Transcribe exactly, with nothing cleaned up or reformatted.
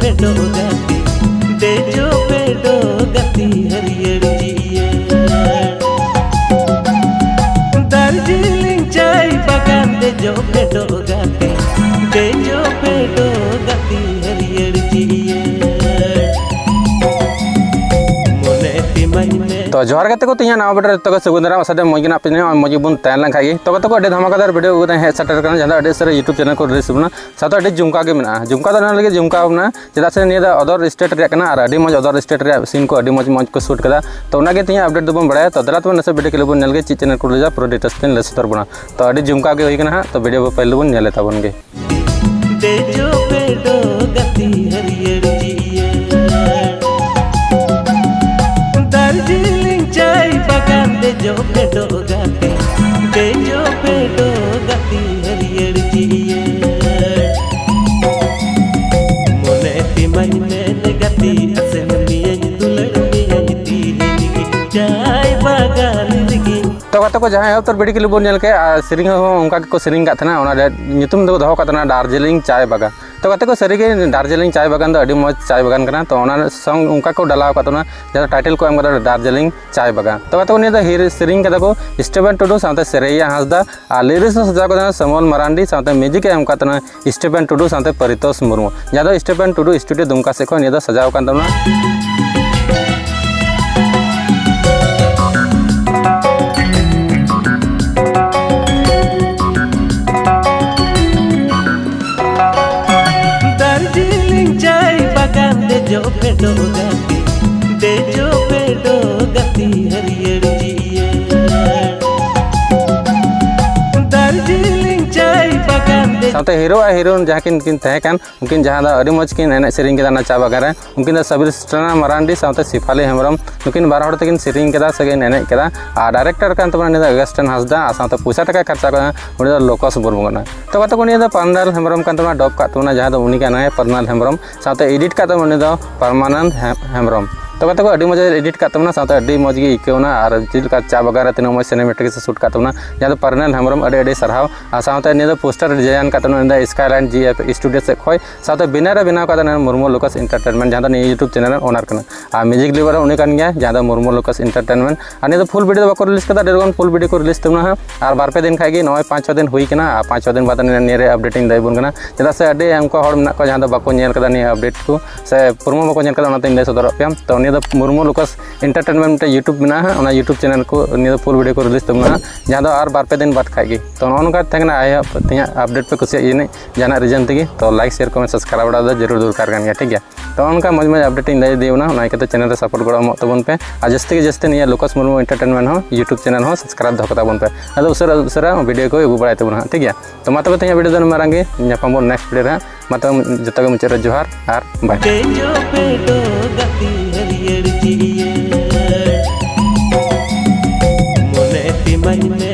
ᱯᱷᱮᱰᱚᱜ ᱜᱟᱛᱮ, ᱫᱮᱡᱚᱜ ᱯᱷᱮᱰᱚᱜ ᱜᱟᱛᱮ ᱦᱟᱹᱨᱭᱟᱹᱲ ᱡᱤᱭᱟᱹᱲ᱾ ᱫᱟᱨᱡᱤᱞᱤᱝ ᱪᱟᱭ ᱵᱟᱜᱟᱱ, ᱫᱮᱡᱚᱜ ᱯᱷᱮᱰᱚᱜ ᱜᱟᱛᱮ, ᱫᱮᱡᱚᱜ ᱯᱷᱮᱰᱚᱜ ᱜᱟᱛᱮ ᱦᱟᱹᱨᱭᱟᱹᱲ ᱡᱤᱭᱟᱹᱲ᱾ ᱢᱚᱱᱮ ᱛᱤᱢᱟᱹᱧ ᱢᱮ᱾ ᱛᱚ ᱡᱚᱦᱟᱨ ᱜᱟᱛᱮ ᱠᱚ, ᱛᱮᱦᱮᱧᱟᱜ ᱱᱟᱣᱟ video ᱨᱮ ᱡᱚᱛᱚ ᱠᱚ ᱥᱟᱹᱜᱩᱱ ᱫᱟᱨᱟᱢ᱾ ᱟᱥᱟ ᱫᱚ ᱢᱚᱡᱽ ᱜᱮ ᱢᱮᱱᱟᱜ ᱯᱮᱭᱟ, ᱢᱚᱡᱽ ᱜᱮᱵᱚᱱ ᱛᱟᱦᱮᱸ ᱞᱮᱱ ᱠᱷᱟᱡ ᱜᱮ᱾ ᱛᱚ ᱜᱟᱛᱮ ᱠᱚ, ᱟᱹᱰᱤ ᱫᱷᱟᱢᱟᱠᱟᱫᱟᱨ video ᱟᱹᱜᱩ ᱠᱟᱛᱮ ᱦᱮᱡ ᱥᱮᱴᱮᱨ ᱠᱟᱱᱟ, ᱡᱟᱦᱟᱸ ᱫᱚ ᱟᱹᱰᱤ ᱩᱥᱟᱹᱨᱟ YouTube channel ᱠᱚ release ᱵᱚᱱᱟ᱾ ᱥᱟᱶᱛᱮ ᱟᱹᱰᱤ ᱡᱷᱩᱢᱠᱟ ᱜᱮ ᱢᱮᱱᱟᱜᱼᱟ᱾ ᱡᱷᱩᱢᱠᱟ ᱫᱚ ᱚᱱᱟ ᱞᱟᱹᱜᱤᱫ ᱡᱷᱩᱢᱠᱟ ᱢᱮᱱᱟᱜᱼᱟ, ᱪᱮᱫᱟᱜ ᱥᱮ ᱱᱤᱭᱟᱹ ᱫᱚ other state ᱨᱮᱭᱟᱜ ᱠᱟᱱᱟ ᱟᱨ ᱟᱹᱰᱤ ᱢᱚᱡᱽ other state ᱨᱮᱭᱟᱜ scene ᱠᱚ ᱟᱹᱰᱤ ᱢᱚᱡᱽ ᱢᱚᱡᱽ ᱠᱚ shoot ᱠᱟᱫᱟ᱾ ᱛᱚ ᱚᱱᱟᱜᱮ ᱛᱮᱦᱮᱧ update ᱫᱚᱵᱚᱱ ᱵᱟᱲᱟᱭᱟ᱾ ᱛᱚ ᱫᱮᱞᱟ ᱛᱚᱵᱮ ᱱᱟᱥᱮ video clip ᱵᱚᱱ ᱧᱮᱞ ᱜᱮ, ᱪᱮᱫ channel ᱠᱚ release ᱟ, ᱯᱩᱨᱟᱹ details ᱛᱮᱧ ᱞᱟᱹᱭ ᱥᱚᱫᱚᱨ ᱵᱚᱱᱟ᱾ ᱛᱚ ᱟᱹᱰᱤ ᱡᱷᱩᱢᱠᱟ ᱜᱮ ᱦᱩᱭ ᱠᱟᱱᱟ ᱦᱟᱸᱜ᱾ ᱛᱚ video ᱵᱚ ᱯᱟᱹᱦᱤᱞ ᱫᱚᱵᱚᱱ ᱧᱮᱞᱮ ᱛᱟᱵᱚᱱ ᱜᱮ᱾ ᱫᱮᱡᱚᱜ ᱯᱷᱮᱰᱚᱜ ᱜᱟᱛᱮ ᱦᱟᱹᱨᱭᱟᱹᱲ ᱡᱤᱭᱟᱹᱲ᱾ ᱫᱟᱨᱡᱤᱞᱤᱝ ᱪᱟᱭ ᱵᱟᱜᱟᱱ, ᱫᱮᱡᱚᱜ ᱯᱷᱮᱰᱚᱜ ᱜᱟᱛᱮ, ᱫᱮᱡᱚᱜ ᱯᱷᱮᱰᱚᱜ ᱜᱟᱛᱮ ᱦᱟᱹᱨᱭᱟᱹᱲ ᱡᱤᱭᱟᱹᱲ᱾ ᱢᱚᱱᱮ ᱛᱤᱢᱟᱹᱧ ᱢᱮᱱ ᱜᱟᱛᱮ, ᱟᱥᱮᱱ ᱢᱤᱭᱟᱹᱧ, ᱫᱩᱞᱟᱹᱲ ᱢᱤᱭᱟᱹᱧ ᱛᱤᱦᱤᱧ ᱜᱮ ᱪᱟᱭ ᱵᱟᱜᱟᱱ ᱨᱮᱜᱮ᱾ ᱛᱚ ᱜᱟᱛᱮ ᱠᱚ, ᱡᱟᱦᱟᱸᱭ ᱮᱦᱚᱵ ᱩᱛᱟᱹᱨ video clip ᱵᱚᱱ ᱧᱮᱞ ᱠᱮᱫ ᱟᱨ ᱥᱮᱨᱮᱧ ᱦᱚᱸ ᱚᱱᱠᱟ ᱜᱮᱠᱚ ᱥᱮᱨᱮᱧ ᱠᱟᱜ ᱛᱟᱦᱮᱱᱟ, ᱚᱱᱟ ᱨᱮᱭᱟᱜ ᱧᱩᱛᱩᱢ ᱫᱚᱠᱚ ᱫᱚᱦᱚ ᱠᱟᱜ ᱛᱟᱦᱮᱱᱟ ᱫᱟᱨᱡᱤᱞᱤᱝ ᱪᱟᱭ ᱵᱟᱜᱟᱱ᱾ ᱛᱚ ᱜᱟᱛᱮ ᱠᱚ, ᱥᱟᱹᱨᱤᱜᱮ ᱫᱟᱨᱡᱤᱞᱤᱝ ᱪᱟᱭ ᱵᱟᱜᱟᱱ ᱫᱚ ᱟᱹᱰᱤ ᱢᱚᱡᱽ ᱪᱟᱭ ᱵᱟᱜᱟᱱ ᱠᱟᱱᱟ᱾ ᱛᱚ ᱚᱱᱟ song ᱚᱱᱠᱟ ᱠᱚ ᱰᱟᱞᱟᱣ ᱟᱠᱟᱫ ᱛᱟᱵᱚᱱᱟ, ᱡᱟᱦᱟᱸ ᱫᱚ title ᱠᱚ ᱮᱢ ᱠᱟᱫᱟ ᱫᱟᱨᱡᱤᱞᱤᱝ ᱪᱟᱭ ᱵᱟᱜᱟᱱ᱾ ᱛᱚ ᱜᱟᱛᱮ ᱠᱚ, ᱱᱤᱭᱟᱹ ᱫᱚ ᱦᱤᱨ-, ᱥᱮᱨᱮᱧ ᱠᱟᱫᱟ ᱠᱚ ᱥᱴᱤᱯᱷᱮᱱ ᱴᱩᱰᱩ ᱥᱟᱶᱛᱮ ᱥᱮᱨᱮᱭᱟ ᱦᱟᱸᱥᱫᱟ, ᱟᱨ lyrics ᱦᱚᱸ ᱥᱟᱡᱟᱣ ᱠᱟᱫᱟ ᱥᱟᱢᱩᱭᱮᱞ ᱢᱟᱨᱟᱱᱰᱤ, ᱥᱟᱶᱛᱮ music ᱮ ᱮᱢ ᱠᱟᱫ ᱛᱟᱦᱮᱱᱟ ᱥᱴᱤᱯᱷᱮᱱ ᱴᱩᱰᱩ ᱥᱟᱶᱛᱮ ᱯᱟᱨᱤᱛᱳᱥ ᱢᱩᱨᱢᱩ, ᱡᱟᱦᱟᱸ ᱫᱚ ᱥᱴᱤᱯᱷᱮᱱ ᱴᱩᱰᱩ studio ᱫᱩᱢᱠᱟ ᱥᱮᱫ ᱠᱷᱚᱱ ᱱᱤᱭᱟᱹ ᱫᱚ ᱥᱟᱡᱟᱣ ᱟᱠᱟᱱ ᱛᱟᱵᱚᱱᱟ᱾ ᱫᱟᱨᱡᱤᱞᱤᱝ ᱪᱟᱭ ᱵᱟᱜᱟᱱ, ᱫᱮᱡᱚᱜ ᱯᱷᱮᱰᱚᱜ ᱜᱟᱛᱮ, ᱫᱮᱡᱚᱜ ᱯᱷᱮᱰᱚᱜ ᱜᱟᱛᱮ ᱦᱟᱹᱨᱭᱟᱹᱲ ᱡᱤᱭᱟᱹᱲ᱾ ᱫᱟᱨᱡᱤᱞᱤᱝ ᱪᱟᱭ ᱵᱟᱜᱟᱱ, ᱫᱮᱡᱚᱜ ᱥᱟᱶᱛᱮ ᱦᱤᱨᱳ ᱟᱨ ᱦᱤᱨᱳᱭᱤᱱ ᱡᱟᱦᱟᱸ ᱠᱤᱱ, ᱠᱤᱱ ᱛᱟᱦᱮᱸ ᱠᱟᱱ, ᱩᱱᱠᱤᱱ ᱡᱟᱦᱟᱸ ᱫᱚ ᱟᱹᱰᱤ ᱢᱚᱡᱽ ᱠᱤᱱ ᱮᱱᱮᱡ ᱥᱮᱨᱮᱧ ᱠᱮᱫᱟ ᱚᱱᱟ ᱪᱟ ᱵᱟᱜᱟᱱ ᱨᱮ᱾ ᱩᱱᱠᱤᱱ ᱫᱚ ᱥᱟᱵᱤᱨᱥᱴᱟᱱᱟ ᱢᱟᱨᱟᱱᱰᱤ ᱥᱟᱶᱛᱮ ᱥᱤᱯᱷᱟᱞᱤ ᱦᱮᱢᱵᱨᱚᱢ, ᱱᱩᱠᱤᱱ ᱵᱟᱨ ᱦᱚᱲ ᱛᱮᱠᱤᱱ ᱥᱮᱨᱮᱧ ᱠᱮᱫᱟ ᱥᱮ ᱠᱤᱱ ᱮᱱᱮᱡ ᱠᱮᱫᱟ᱾ ᱟᱨ director ᱠᱟᱱ ᱛᱟᱵᱚᱱᱟ ᱩᱱᱤ ᱫᱚ ᱚᱜᱟᱥᱴᱤᱱ ᱦᱟᱸᱥᱫᱟ, ᱟᱨ ᱥᱟᱶᱛᱮ ᱯᱚᱭᱥᱟ ᱴᱟᱠᱟᱭ ᱠᱷᱚᱨᱪᱟ ᱠᱟᱫᱟ ᱩᱱᱤ ᱫᱚ ᱞᱳᱠᱚᱥ ᱢᱩᱨᱢᱩ ᱠᱟᱱᱟᱭ᱾ ᱛᱚ ᱜᱟᱛᱮ ᱠᱚ, ᱱᱤᱭᱟᱹ ᱫᱚ ᱯᱟᱨᱱᱟᱞ ᱦᱮᱢᱵᱨᱚᱢ ᱠᱟᱱ ᱛᱟᱵᱚᱱᱟ, dub ᱠᱟᱜ ᱛᱟᱵᱚᱱᱟ ᱡᱟᱦᱟᱸ ᱫᱚ ᱩᱱᱤ ᱠᱟᱱᱟᱭ ᱯᱟᱨᱱᱟᱞ ᱦᱮᱢᱵᱨᱚᱢ, ᱥᱟᱶᱛᱮ edit ᱠᱟᱜ ᱛᱟᱵᱚᱱᱟ ᱩᱱᱤ ᱫᱚ ᱯᱟᱨᱢᱟᱱᱟᱱᱫ ᱦᱮ-, ᱦᱮᱢᱵᱨᱚᱢ᱾ ᱛᱚ ᱜᱟᱛᱮ ᱠᱚ, ᱟᱹᱰᱤ ᱢᱚᱡᱽ ᱮ ᱮᱰᱤᱴ ᱠᱟᱜ ᱛᱟᱵᱚᱱᱟ, ᱥᱟᱶᱛᱮ ᱟᱹᱰᱤ ᱢᱚᱡᱽ ᱜᱮ ᱟᱹᱭᱠᱟᱹᱣ ᱮᱱᱟ᱾ ᱟᱨ ᱪᱮᱫ ᱞᱮᱠᱟ ᱪᱟ ᱵᱟᱜᱟᱱ ᱨᱮ ᱛᱤᱱᱟᱹᱜ ᱢᱚᱡᱽ ᱥᱤᱱᱮᱢᱮᱴᱤᱠ ᱥᱮ ᱥᱩᱴ ᱠᱟᱜ ᱛᱟᱵᱚᱱᱟ, ᱡᱟᱦᱟᱸ ᱫᱚ ᱯᱟᱨᱱᱮᱞ ᱦᱮᱢᱵᱨᱚᱢ, ᱟᱹᱰᱤ ᱟᱹᱰᱤ ᱥᱟᱨᱦᱟᱣ᱾ ᱟᱨ ᱥᱟᱶᱛᱮ ᱱᱤᱭᱟᱹ ᱫᱚ ᱯᱳᱥᱴᱟᱨ ᱰᱤᱡᱟᱭᱤᱱ ᱠᱟᱜ ᱛᱟᱵᱚᱱᱟ, ᱩᱱᱤ ᱫᱚ ᱥᱠᱟᱭᱞᱟᱭᱤᱱ ᱡᱤ ᱮᱯᱷ ᱥᱴᱩᱰᱤᱭᱳ ᱥᱮᱫ ᱠᱷᱚᱡ᱾ ᱥᱟᱶᱛᱮ ᱵᱮᱱᱟᱨ ᱮ ᱵᱮᱱᱟᱣ ᱠᱟᱫᱟ ᱱᱤᱭᱟᱹ ᱢᱩᱨᱢᱩ ᱞᱩᱠᱟᱥ ᱮᱱᱴᱟᱨᱴᱮᱱᱢᱮᱱᱴ, ᱡᱟᱦᱟᱸ ᱫᱚ ᱱᱤᱭᱟᱹ ᱭᱩᱴᱩᱵᱽ ᱪᱮᱱᱮᱞ ᱨᱮᱱ ᱳᱱᱟᱨ ᱠᱟᱱᱟ᱾ ᱟᱨ ᱢᱤᱭᱩᱡᱤᱠ ᱰᱤᱞᱤᱵᱷᱟᱨ ᱩᱱᱤ ᱠᱟᱱ ᱜᱮᱭᱟ, ᱡᱟᱦᱟᱸ ᱫᱚ ᱢᱩᱨᱢᱩ ᱞᱩᱠᱟᱥ ᱮᱱᱴᱟᱨᱴᱮᱱᱢᱮᱱᱴ᱾ ᱟᱨ ᱱᱤᱭᱟᱹ ᱫᱚ ᱯᱷᱩᱞ ᱵᱷᱤᱰᱤᱭᱳ ᱫᱚ ᱵᱟᱠᱚ ᱨᱤᱞᱤᱡᱽ ᱠᱟᱫᱟ, ᱟᱹᱰᱤ ᱨᱚᱠᱚᱢ ᱯᱷᱩᱞ ᱵᱷᱤᱰᱤᱭᱳ ᱠᱚ ᱨᱤᱞᱤᱡᱽ ᱛᱟᱵᱚᱱᱟ ᱦᱟᱸᱜ᱾ ᱟᱨ ᱵᱟᱨ ᱯᱮ ᱫᱤᱱ ᱠᱷᱟᱡ ᱜᱮ, ᱱᱚᱜᱼᱚᱭ ᱯᱟᱸᱪ ᱪᱷᱚ ᱫᱤᱱ ᱦᱩᱭ ᱠᱟᱱᱟ, ᱟᱨ ᱯᱟᱸᱪ ᱪᱷᱚ ᱫᱤᱱ ᱵᱟᱫ ᱱᱤᱭᱟᱹ, ᱱᱤᱭᱟᱹ ᱨᱮ ᱟᱯᱰᱮᱴ ᱤᱧ ᱞᱟᱹᱭ ᱟᱵᱚᱱ ᱠᱟᱱᱟ᱾ ᱪᱮᱫᱟᱜ ᱥᱮ ᱟᱹᱰᱤ ᱚᱱᱠᱟ ᱦᱚᱲ ᱢᱮᱱᱟᱜ ᱠᱚᱣᱟ ᱡᱟᱦᱟᱸ ᱫᱚ ᱵᱟᱠᱚ ᱧᱮᱞ ᱠᱟᱫᱟ ᱱᱤᱭᱟᱹ ᱟᱯᱰᱮᱴ ᱠᱚ, ᱥᱮ ᱯᱨᱳᱢᱳ ᱵᱟᱠᱚ ᱧᱮᱞ ᱠᱟᱫᱟ, ᱚᱱᱟᱛᱮᱧ ᱞᱟᱹᱭ ᱥᱚᱫᱚᱨᱟᱜ ᱯᱮᱭᱟ᱾ ᱛᱚ ᱱᱤᱭᱟᱹ ᱫᱚ ᱢᱩᱨᱢᱩ ᱞᱩᱠᱟᱥ ᱮᱱᱴᱟᱨᱴᱮᱱᱢᱮᱱᱴ ᱢᱤᱫᱴᱮᱱ ᱭᱩᱴᱩᱵᱽ ᱢᱮᱱᱟᱜᱼᱟ ᱦᱟᱸᱜ, ᱚᱱᱟ ᱭᱩᱴᱩᱵᱽ ᱪᱮᱱᱮᱞ ᱠᱚ ᱱᱤᱭᱟᱹ ᱫᱚ ᱯᱷᱩᱞ ᱵᱷᱤᱰᱤᱭᱳ ᱠᱚ ᱨᱤᱞᱤᱡᱽ ᱛᱟᱵᱚᱱᱟ ᱦᱟᱸᱜ, ᱡᱟᱦᱟᱸ ᱫᱚ ᱟᱨ ᱵᱟᱨ ᱯᱮ ᱫᱤᱱ ᱵᱟᱫ ᱠᱷᱟᱡ ᱜᱮ᱾ ᱛᱚ ᱱᱚᱜᱼᱚ ᱱᱚᱝᱠᱟ ᱛᱟᱦᱮᱸ ᱠᱟᱱᱟ, ᱟᱭ ᱦᱳᱯ ᱛᱮᱦᱮᱧᱟᱜ ᱟᱯᱰᱮᱴ ᱯᱮ ᱠᱩᱥᱤᱭᱟᱜ ᱡᱟᱹᱱᱤᱡ ᱡᱟᱦᱟᱱᱟᱜ ᱨᱤᱡᱚᱱ ᱛᱮᱜᱮ᱾ ᱛᱚ ᱞᱟᱭᱤᱠ, ᱥᱮᱭᱟᱨ, ᱠᱚᱢᱮᱱᱴ, ᱥᱟᱵᱥᱠᱨᱟᱭᱤᱵ ᱵᱟᱲᱟ ᱫᱚ ᱡᱟᱹᱨᱩᱲ ᱫᱚᱨᱠᱟᱨ ᱠᱟᱱ ᱜᱮᱭᱟ, ᱴᱷᱤᱠ ᱜᱮᱭᱟ᱾ ᱛᱚ ᱱᱚᱜᱼᱚ ᱱᱚᱝᱠᱟ ᱢᱚᱡᱽ ᱢᱚᱡᱽ ᱟᱯᱰᱮᱴ ᱤᱧ ᱞᱟᱹᱭ ᱤᱫᱤ ᱵᱚᱱᱟ, ᱚᱱᱟ ᱤᱭᱠᱟᱹᱛᱮ ᱪᱮᱱᱮᱞ ᱨᱮ ᱥᱟᱯᱳᱨᱴ ᱜᱚᱲᱚ ᱮᱢᱚᱜ ᱛᱟᱵᱚᱱ ᱯᱮ᱾ ᱟᱨ ᱡᱟᱹᱥᱛᱤ ᱜᱮ ᱡᱟᱹᱥᱛᱤ ᱱᱤᱭᱟᱹ ᱞᱩᱠᱟᱥ ᱢᱩᱨᱢᱩ ᱮᱱᱴᱟᱨᱴᱮᱱᱢᱮᱱᱴ ᱦᱚᱸ ᱭᱩᱴᱩᱵᱽ ᱪᱮᱱᱮᱞ ᱦᱚᱸ ᱥᱟᱵᱥᱠᱨᱟᱭᱤᱵ ᱫᱚᱦᱚ ᱠᱟᱛᱟ ᱵᱚᱱ ᱯᱮ᱾ ᱟᱫᱚ ᱩᱥᱟᱹᱨᱟ ᱩᱥᱟᱹᱨᱟ ᱵᱷᱤᱰᱤᱭᱳ ᱠᱚ ᱟᱹᱜᱩ ᱵᱟᱲᱟᱭ ᱛᱟᱵᱚᱱᱟ ᱦᱟᱸᱜ, ᱴᱷᱤᱠ ᱜᱮᱭᱟ᱾ ᱛᱚ ᱢᱟ ᱛᱚᱵᱮ ᱛᱮᱦᱮᱧᱟᱜ ᱵᱷᱤᱰᱤᱭᱳ ᱫᱚ ᱱᱚᱰᱮ ᱢᱟᱨᱟᱝ ᱜᱮ, ᱧᱟᱯᱟᱢ ᱵᱚᱱ ᱱᱮᱠᱥᱴ ᱵᱷᱤᱰᱤᱭᱳ ᱨᱮ ᱦᱟᱸᱜ᱾ ᱢᱟ ᱛᱚᱵᱮ ᱡᱚᱛᱚ ᱜᱮ ᱢᱩᱪᱟᱹᱫ ᱨᱮ ᱡᱚᱦᱟᱨ ᱟᱨ ᱵᱟᱭ᱾ ᱫᱮᱡᱚᱜ ᱯᱮ ᱰᱚᱜᱟᱛᱤ ᱦᱟᱹᱨᱭᱟᱹᱲ ᱪᱤᱲᱤᱭᱟᱹ, ᱢᱚᱱᱮ ᱛᱤᱢᱟᱹᱧ ᱢᱮ